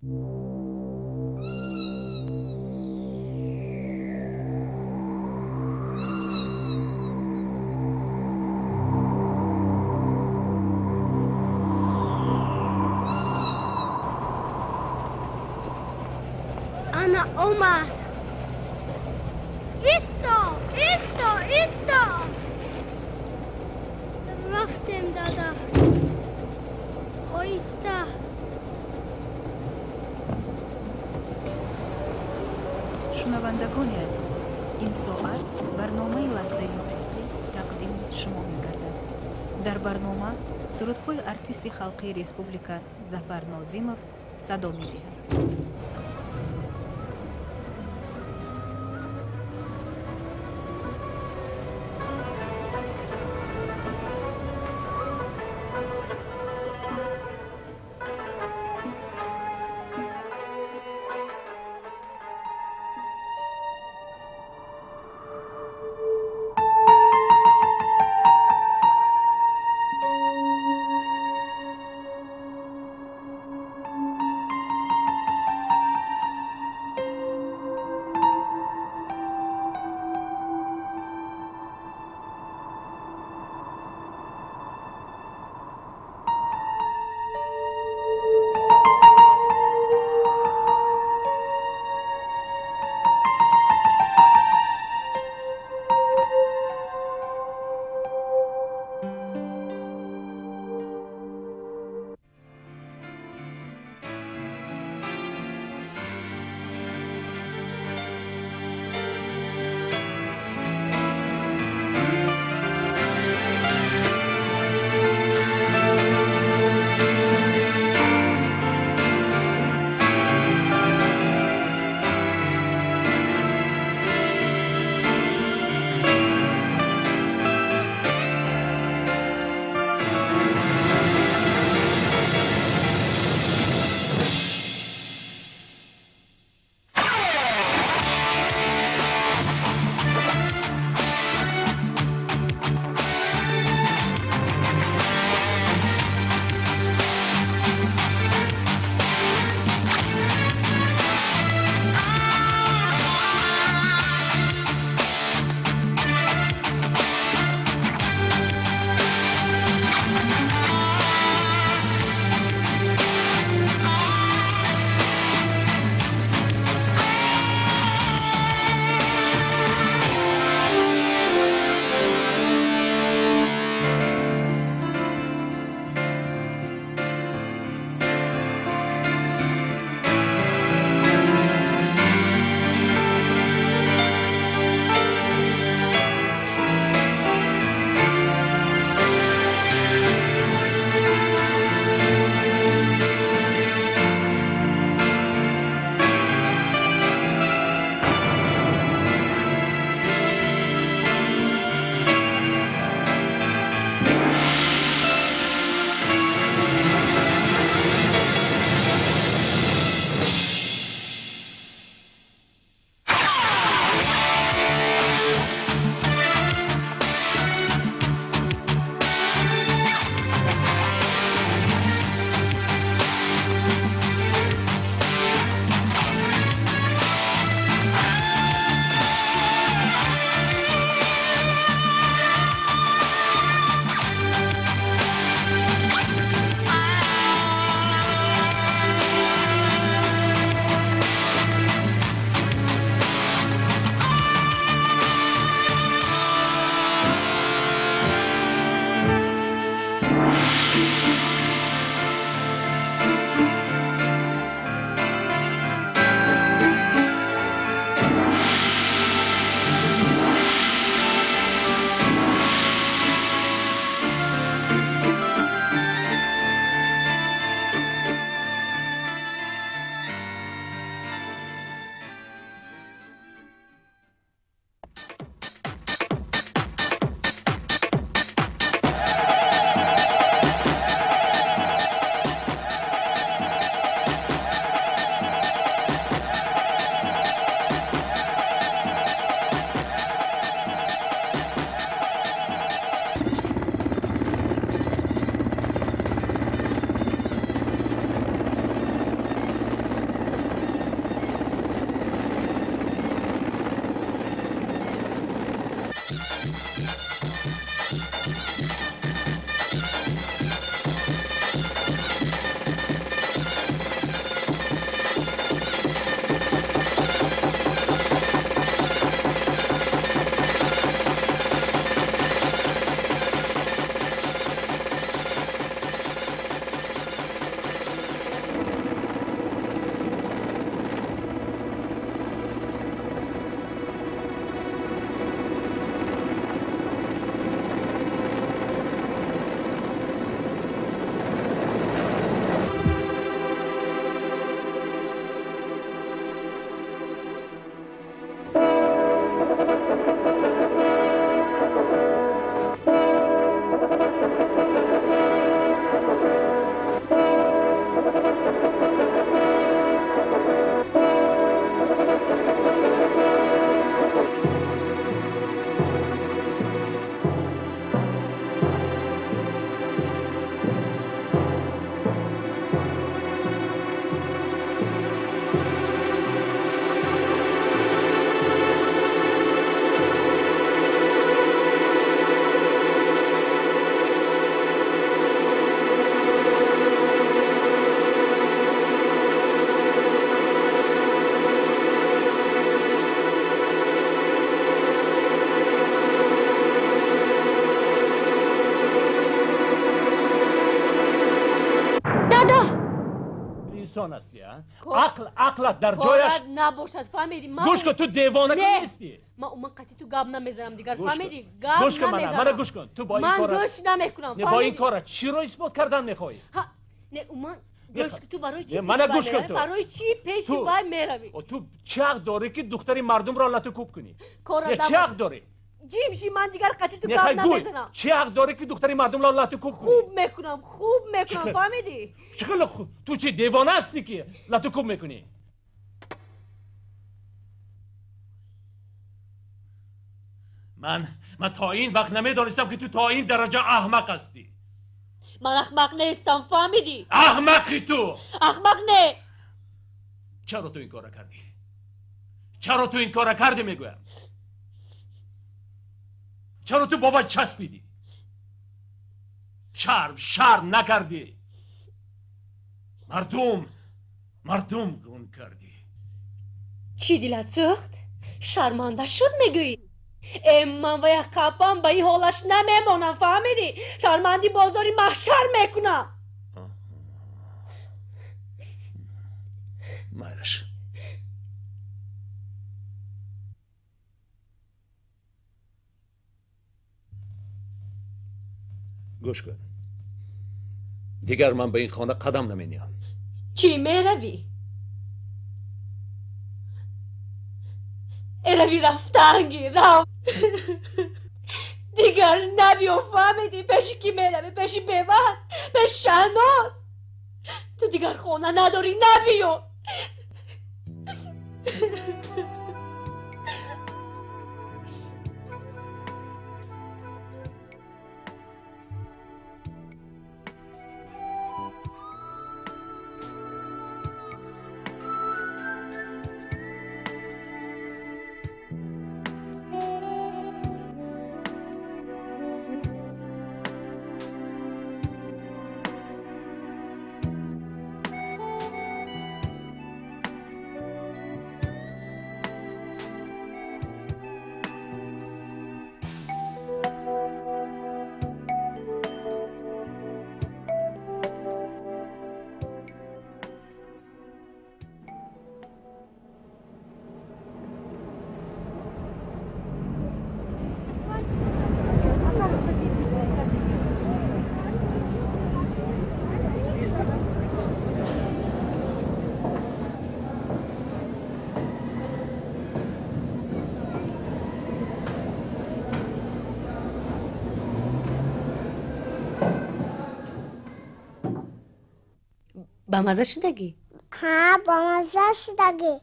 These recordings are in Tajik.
Ана омад. Исто, исто, исто. Рафтем, дада. Оҳиста. Шунавандагони азиз, ин соат барномаи Лаҳзаи мусиқӣ тақдими шумо мегардад. Дар барнома сурудҳои артисти халқии республика Зафар Нозимов садо медиҳад. инсон ҳастӣ, а? Ақл, ақлат дар ҷояш набошад, фаҳмидӣ? Гӯш кун, ту девона нестӣ. Ман умуман қатъи ту гап намезанам дигар, фаҳмидӣ? Гап намезанам. Мана гӯш кун, ту бо ин кора, ман гӯш намекунам. Не, бо ин кора чиро исбот кардан мехоҳӣ? Не, умуман гӯш кун, ту барои чӣ мана гӯш кун, ту барои чӣ пеши вай меравӣ? Ту чӣ ҳақ дорӣ ки духтари мардумро лату кӯб кунӣ? Чӣ ҳақ дорӣ? Ҷимши, ман дигар қатъи ту гап намезанам. Чӣ ҳақ дорӣ ки духтари мардумро лату кӯб кунӣ? Хуб мекунам, хуб мекунам, фаҳмидӣ? Чӣ хеле хуб? Ту чӣ девона ҳастӣ ки лату кӯб мекунӣ? Ман то ин вақт намедонистам ки ту то ин дараҷа аҳмақ ҳастӣ. Ман аҳмақ нестам, фаҳмидӣ? Аҳмақи ту! Аҳмақ не! Чаро ту ин кора кардӣ? Чаро ту ин кора кардӣ, мегӯям? Чаро ту бо вай часпидӣ? Шарм, шарм накардӣ? Мардум, мардум гум кардӣ. Чӣ дилат сӯхт? Шарманда шуд мегӯӣ? Э, ман вая қапам ба ин ҳолаш намемонам, фаҳмидӣ? Шарманди бозори маҳшар мекунам. Майлаш. Гӯш кун, дигар ман ба ин хона қадам намениҳам. Чӣ меравӣ? Эрави рафтанги, рав. Дигар набиё, фаҳмидӣ? Пеши кӣ меравӣ? Пеши беваҳт, пеши Шаҳноз. Ту дигар хона надорӣ, набиё. Ба мазза шудагӣ? Ҳа, бамазза шудагӣ.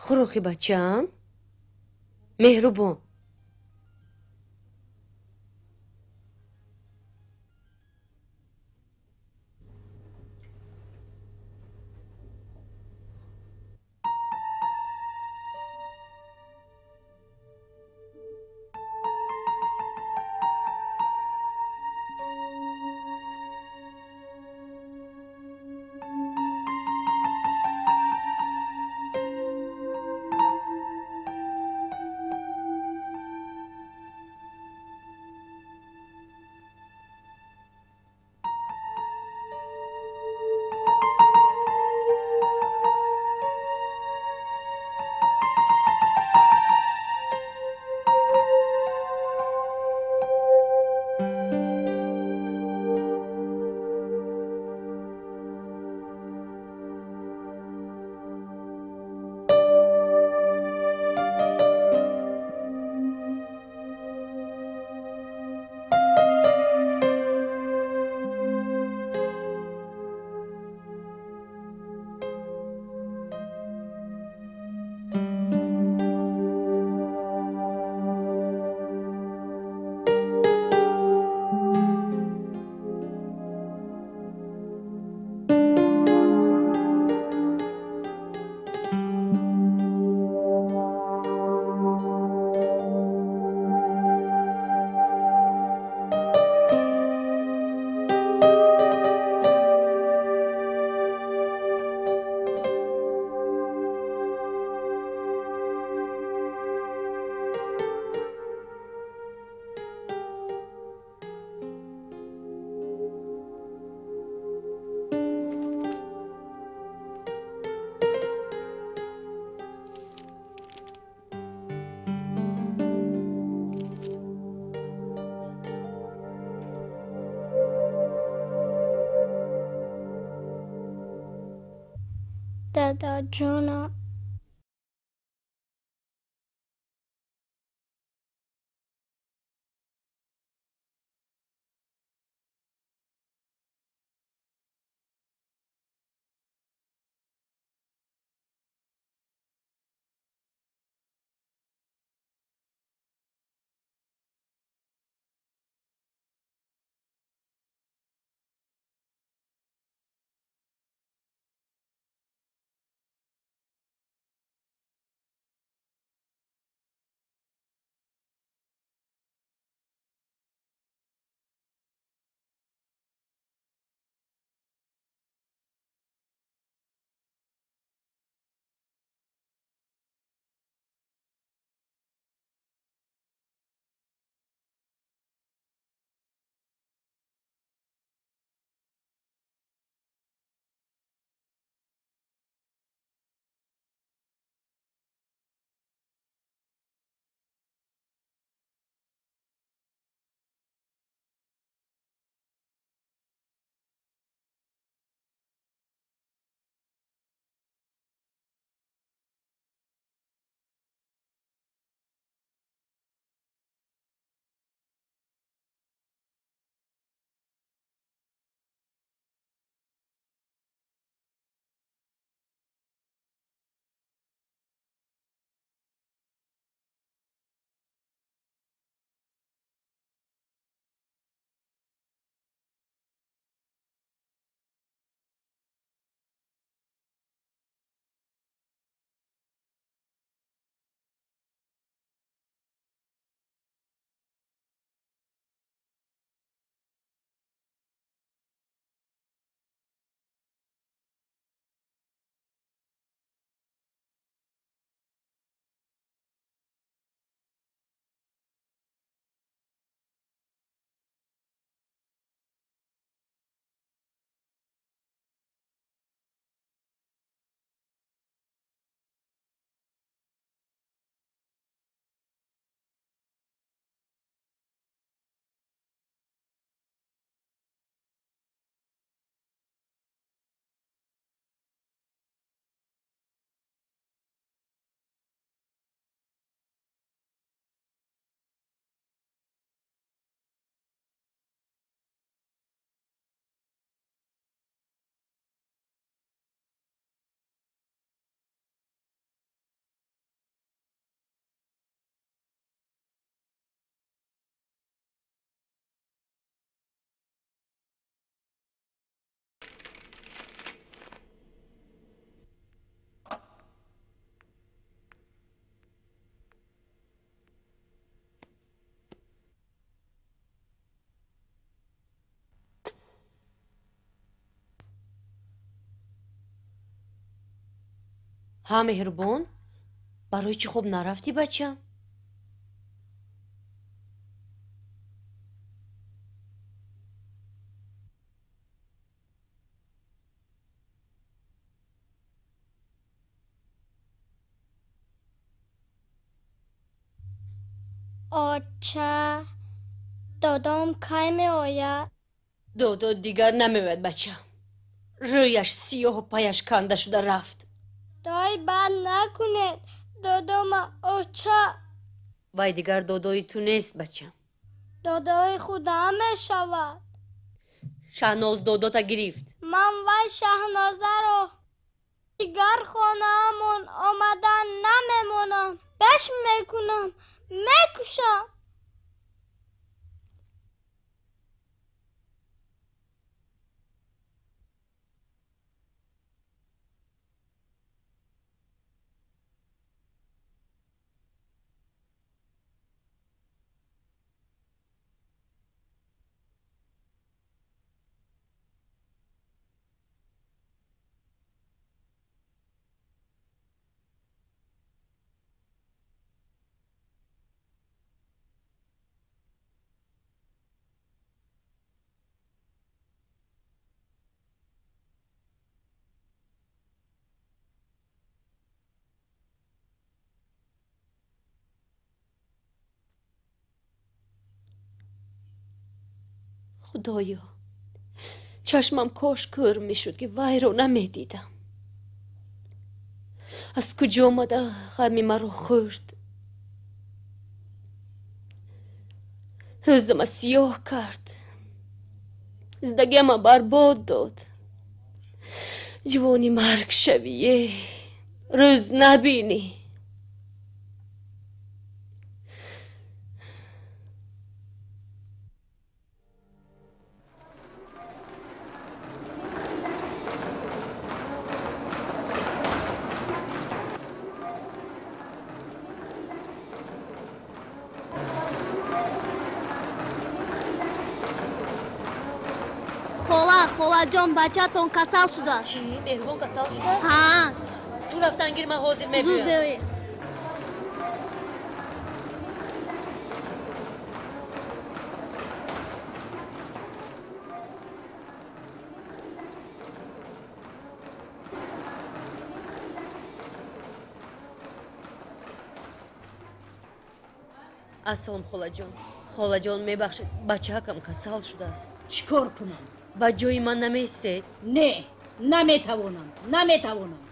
Хӯрохи бачаам, меҳрубон. Ҷонам. Ҳа, Меҳрубон, барои чӣ хоб нарафтӣ, бачам? Оча, додом кай меояд? Додо дигар намеояд, бачам. Рӯяш сиёҳу паяш канда шуда рафт. Дой бад накунед, додома, оча. Вай дигар додои ту нест, бачам. Додои худам мешавад. Шаҳноз додота гирифт. Ман вай Шаҳнозаро дигар хонаамон омадан намемонам. Беш мекунам, мекушам. Худоё, чашмам кош кӯр мешуд, ки вайро намедидам. Аз куҷо омада ғами маро хӯрд? Рӯзама сиёҳ кард. Зиндагиама барбод дод. Ҷавони марг шавие, рӯз набинӣ. Холаҷон, бачаатон касал шудааст. Чӣ? Меҳрубон касал шудааст? Ҳа. Ту рафтан гир, ман ҳозир мебиёям. Зуд биёед. Ассалом, холаҷон. Холаҷон, мебахшед, бачаакам касал шудааст. Чӣ кор кунам? Ба ҷои ман намеистед? Не, наметавонам, наметавонам.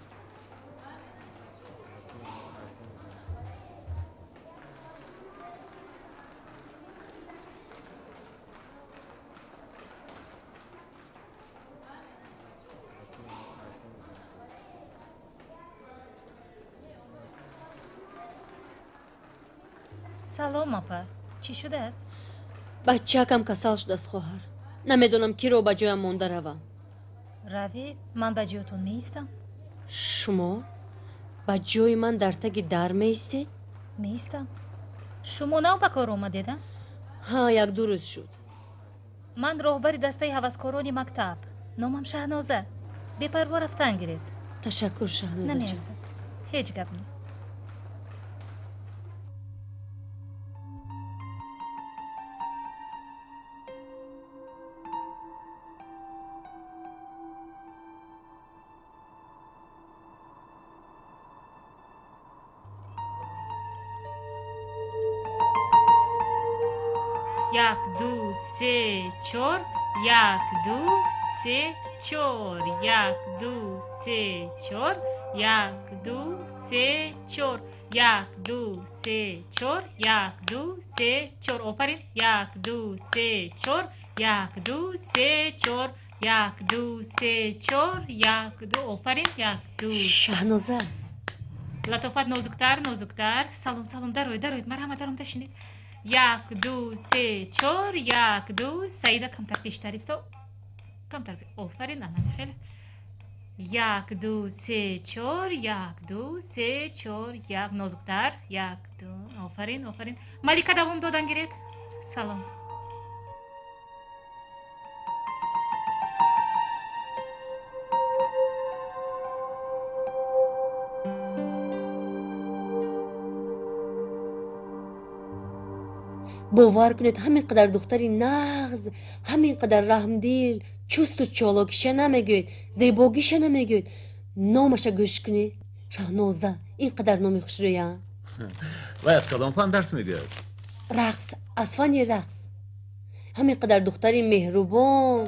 Салом, апа. Чӣ шудааст? Бачаакам касал шудааст, хоҳар. Намедонам киро ба ҷоям монда равам. Равед, ман ба ҷоятон меистам. Шумо ба ҷои ман дар таги дар меистед? Меистам. Шумо нав ба кор омадед, а? Ҳа, як-ду рӯз шуд. Ман роҳбари дастаи ҳаваскорони мактаб. Номам Шаҳноза. Бепарво рафтан гиред. Ташаккур, Шаҳнозаҷон. Намеарзад. Ҳеҷ гап не. Як, ду, се, чор, як, ду, се, чор, як, ду, се, чор, як, ду, се, чор, як, ду, се, чор, як, ду, се, чор. Офарин. Як, ду, се, чор, як, ду, се, чор, як, ду, се, чор, як, ду. Офарин. Як, ду. Шаҳноза. Латофат, нозуктар, нозуктар. Салом, салом, дароед, дароед. Марҳамат, даромада шинед. Як, ду, се, чор, як, ду. Саида, камтар пештар исто. Камтар. Офарин, ана хеле. Як, ду, се, чор, як, ду, се, чор, як. Нозуктар. Як, ду. Офарин, офарин. Малика, давом додан гиред. Салом. Бовар кунед, ҳамин қадар духтари нағз, ҳамин қадар раҳмдил, чусту чолокиша намегӯед, зебогиша намегӯед. Номаша гӯш кунед. Шаҳноза, ин қадар номи хушрӯя. Вай аз кадом фан дарс мегӯяд? Рақс, аз фани рақс. Ҳамин қадар духтари меҳрубон.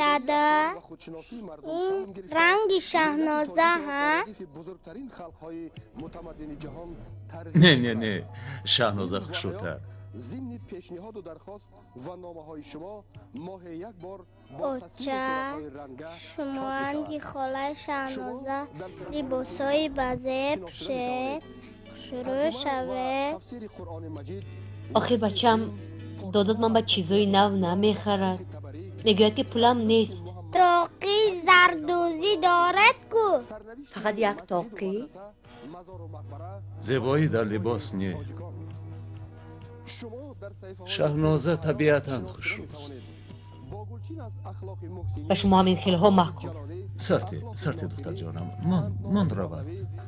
Дада, ин ранги Шаҳноза, ҳа? Не, не, не, Шаҳноза хушрӯтар. Оча, шумо ранги холаи Шаҳноза либосҳои базеб пӯшед, хушрӯ шавед. Охир бачам, додот ман ба чизои нав намехарад. Мегӯяд ки пулам нест. Тоқи зардӯзӣ дорад ку? Фақат як тоқӣ? Зебоӣ дар либос не, Шаҳноза табиатан хушрӯст. Ба шумо ҳамин хелҳо маъқул. Сарте, сарте, духтарҷонам, мон, мон равад.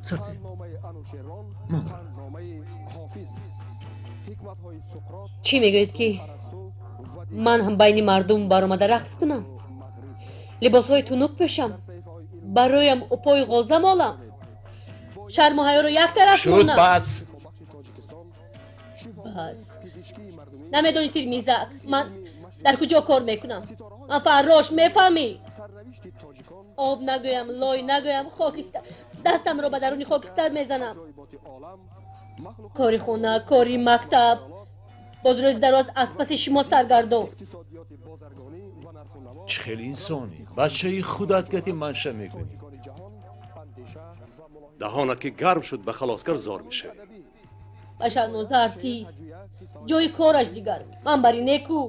Сарте, мон равад. Чӣ мегӯед, ки ман ҳам байни мардум баромада рақс кунам, либосҳои тунук пӯшам, бароям упои ғоза молам, шарму ҳаёро як тараф шуд монам? Бас. Бас. Намедонӣ, Тирмизак, ман дар куҷо кор мекунам? Ман фаррош, мефаҳмӣ? Об нагӯям, лой нагӯям, хокистар, дастамро ба даруни хокистар мезанам. Кори хона, кори мактаб, боз рӯзи дароз аз паси шумо саргардон. Чӣ хел инсонӣ, бачаи худат гати манша мекунӣ. Даҳонат ки гарм шуд, ба халоскар зор мешавӣ. Ба Шаҳноза артист, ҷои кораш дигар, ман бари неку.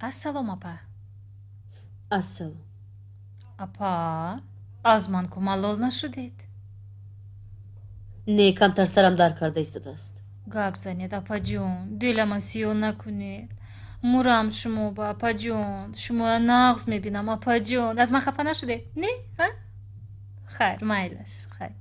Ассалом, апа. Ассалом. Апа, аз ман ку малол нашудед? Не, камтар сарам дар карда истодааст. Гап занед, апаҷон, дилама сиёҳ накунед. Мурам шумо ба, апаҷон, шумоя нағз мебинам, апаҷон. Аз ман хафа нашудед? Не? А? Хайр, майлаш, хайр.